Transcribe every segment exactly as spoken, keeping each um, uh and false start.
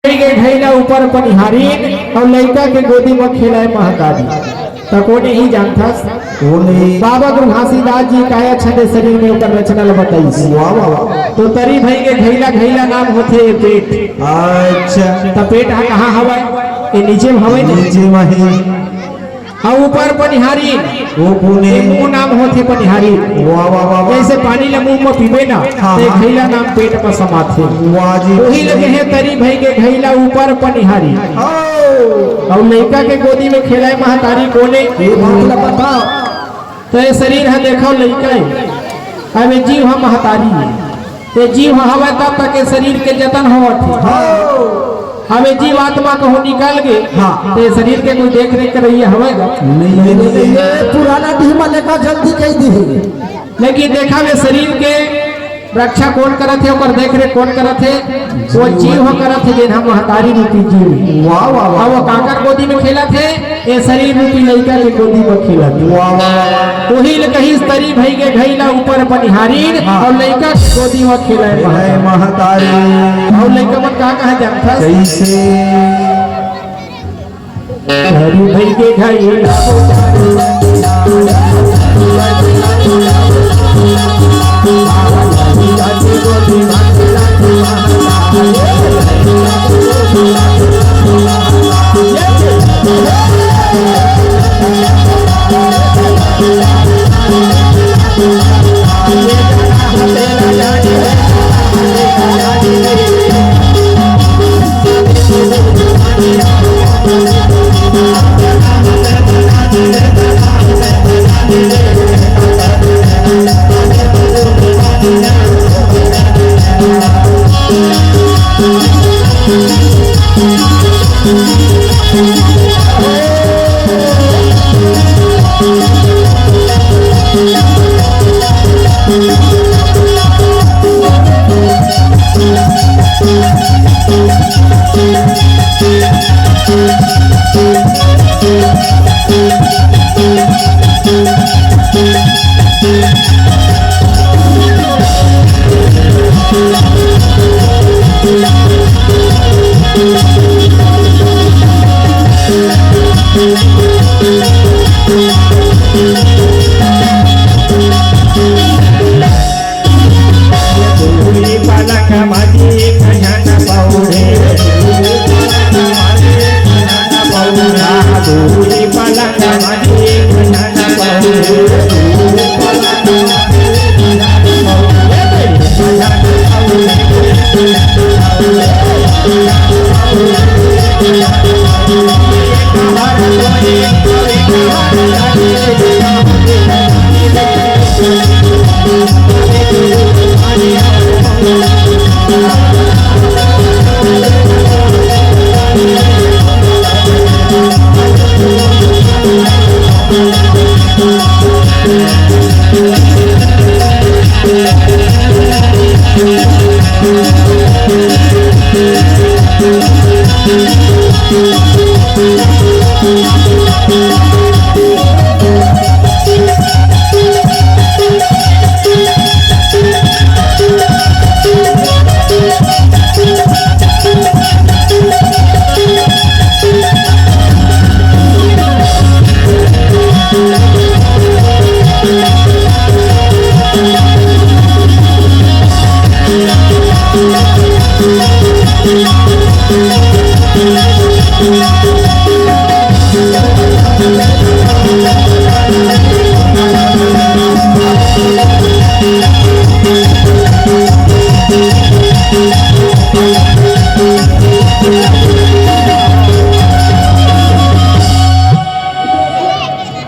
के घई ला ऊपर पनिहारी, अउ लइका के गोदी म खेलाय महतारी। त कोने ही जानथस? कोने? बाबा गुरु घासीदास जी काया छंद शरीर में ओकर रचना ल बताइस। वाह, वाह, वाह। तो तरी भई के घई ला, घई ला नाम होथे ये पेट। अच्छा। त पेट ह कहाँ हवय? ये नीचे म हवय ना? नीचे म हे। अउ ऊपर पनिहारी, वो कोने? ये मुंह नाम होथे पनिहारी। वाह, वाह, वाह, वाह। जैसे पानी ला मुंह म पीबे ना, हाँ, ते हाँ। घई ला नाम पेट म समाथे। वाह जी। वही लगे हे तरी भई के घई ला ऊपर पनिहारी। हाँ। अउ लइका के गोदी में खेलाय महतारी कोने? ये बात ला बता। तो ये शरीर ह देखव लइका हे, अब ये जीव ह महतारी हे। ते जीव ह हवय तब तक ये शरीर के जतन होवत हे। हाँ। अब ये जीव आत्मा कहूँ निकल गे, हाँ। ते शरीर के कोई देख रेख करइया हवय गा? नहीं, नहीं, नहीं। ये पुराना डीह म लेका जल्दी कह दी है। लेकिन देखा वे शरीर के रक्षा कोन करत हे, ओकर देख रेख कोन करत हे? वो जीव ह करत हे, जेन ह महतारी रूपी जीव। वाह, वाह, वाह। अब वो काकर गोदी में खेलत हे? ए शरीर रूपी लइका के गोदी म खेलत हे। वाह, वाह, वाह। उही ल कहिस तरी भई के घई ला ऊपर पनिहारी, हाँ। अउ लइका के गोदी म खेलय खेलय महतारी। महतारी। अउ लइका मन का कहा जानथस? कैसे? तरी भई के घई ला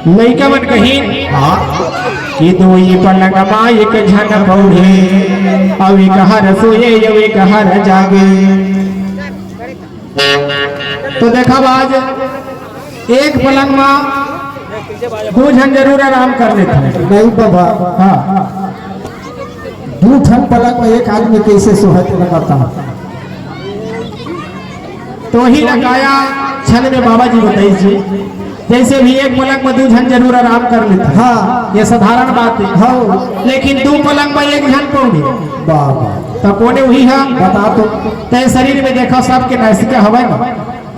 लइका मन कही हाँ। कि दुई पलंग मा एक झन पौढ़े, अउ एक हर सोए, अउ एक हर जागे। तो देखा आज एक पलंग मा दू झन जरूर आराम कर लेथे। नहीं बाबा, हाँ। दू झन पलंग मा एक आदमी कैसे सोहत लगता? तो ही लगाया छंद में बाबा जी बताइस जी, जैसे भी एक पलंग में दू झन जरूर आराम कर लेथे। हाँ। ये साधारण बात है। हाँ। लेकिन दू पलंग में एक झन पौढ़े। बाबा। त कोने उही ह? बता तो। ते शरीर में देखा सबके नासिका हवय न,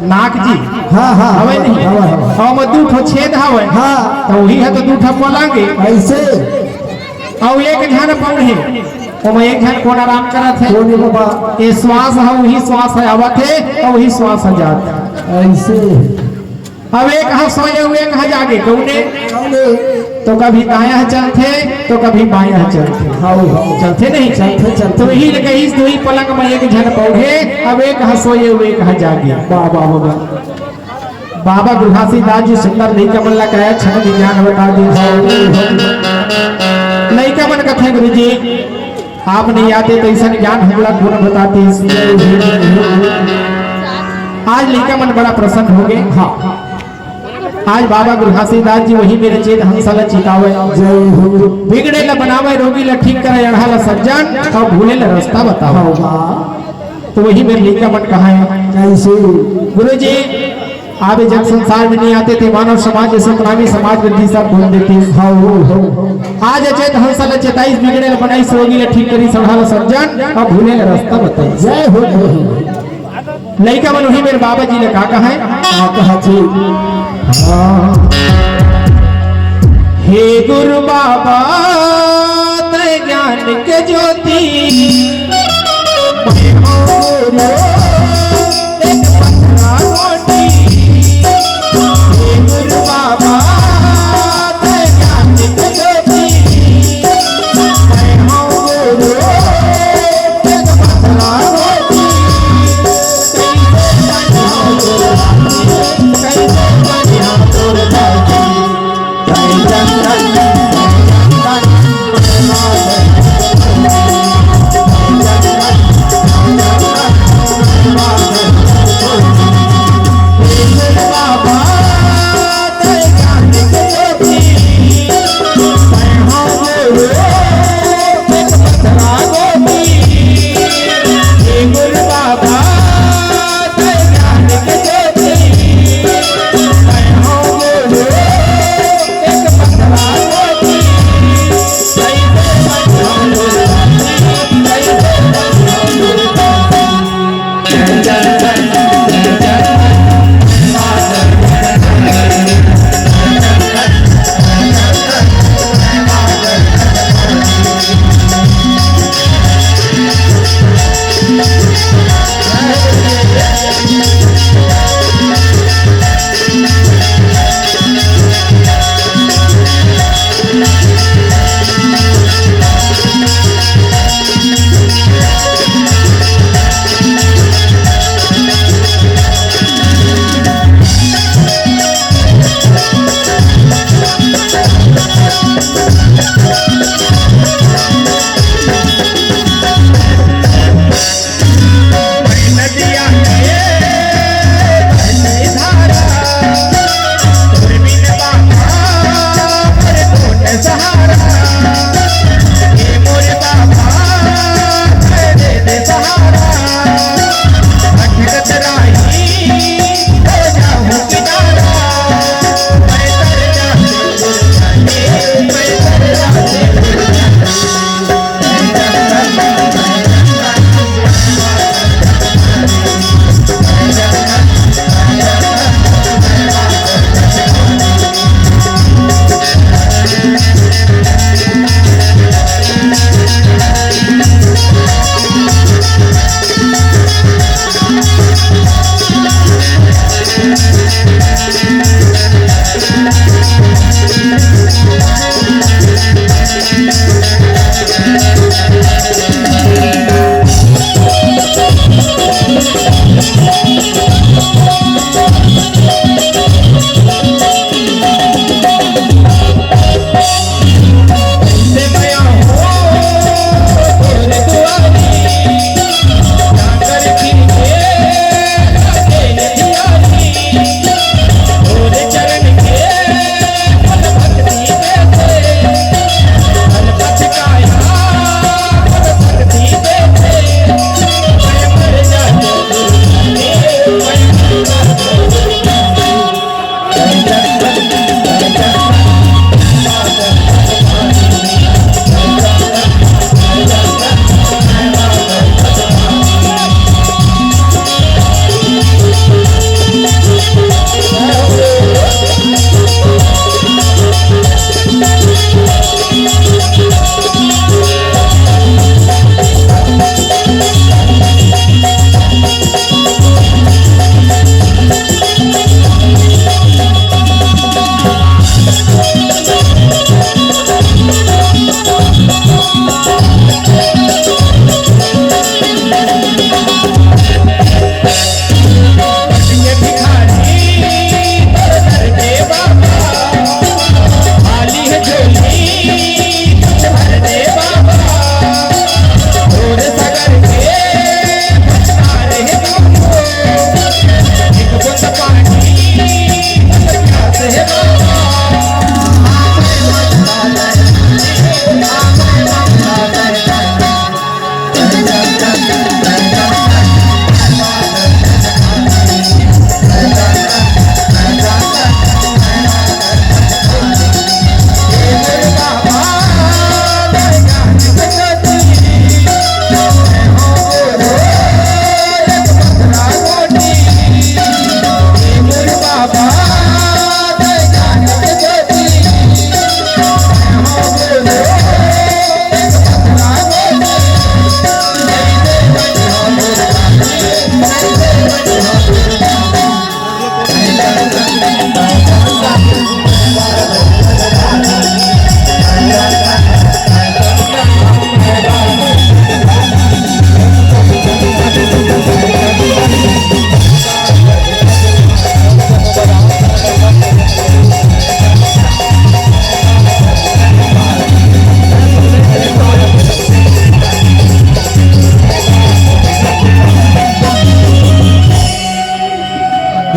नाक जी। हाँ, हाँ, हवय नहीं? हवय, हवय। अउ ओमा दू ठो छेद हवय। हाँ। त उही ह तो दू ठो पलंग हे। अइसे? अउ एक झन पौड़े, ओमा एक झन कोन आराम करत हे? कोन हे बाबा? ये श्वास ह, उही श्वास ह आवत हे, अउ उही श्वास ह जात हे। अइसे? अब एक ह सोए, अउ एक ह जागे, कउने? कउने? तो कभी दायां ह चलथे, तो कभी बायां ह चलथे। हाँ, हाँ। चलथे नहीं? चलथे, चलथे। तो इही ले कहिस, दुई पलंग में एक झन पौड़े, अब एक ह सोए, अउ एक ह जागे। वाह, वाह, वाह, वाह। बाबा गुरघासी दास जी सुंदर लइका मन ला कहे, छन के ज्ञान बता दी। लइका मन कथे, "गुरुजी, आप नहीं आते तो अइसन ज्ञान हमला कोन बतातीस?" आज लइका मन बड़ा प्रसन्न हो गए। हाँ, आज बाबा गुरघासी दास जी वही मेर चेत हंसा ला चितावे, जय हो। बिगड़े ला बनावे, रोगी ला ठीक करे, अड़हा ला सज्जन, अउ भूले ला रास्ता बतावे। हाँ, वाह। तो वही मेर लइका मन कहा है, कैसे? "गुरुजी, आप ये जग संसार में नहीं आते ते मानव समाज जैसे प्राणी समाज में दिशा खोल देते।" हाँ, हो, हो। आज अचेत हंसा ला चेताइस, बिगड़े ला बनाइस, रोगी ला ठीक करिस, अड़हा ला सज्जन, अउ भूले ला रास्ता बताइस। जय हो, जय हो। लइका मन उही मेर बाबा जी ले का कहे? का कहा जी? हाँ। "हे गुरु बाबा, तैं ज्ञान के ज्योति, मैं हूँ गुरु एक पथरा गोटी। हे गुरु बाबा, तैं ज्ञान के ज्योति, मैं हूँ गुरु एक पथरा गोटी।"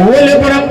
बोले परम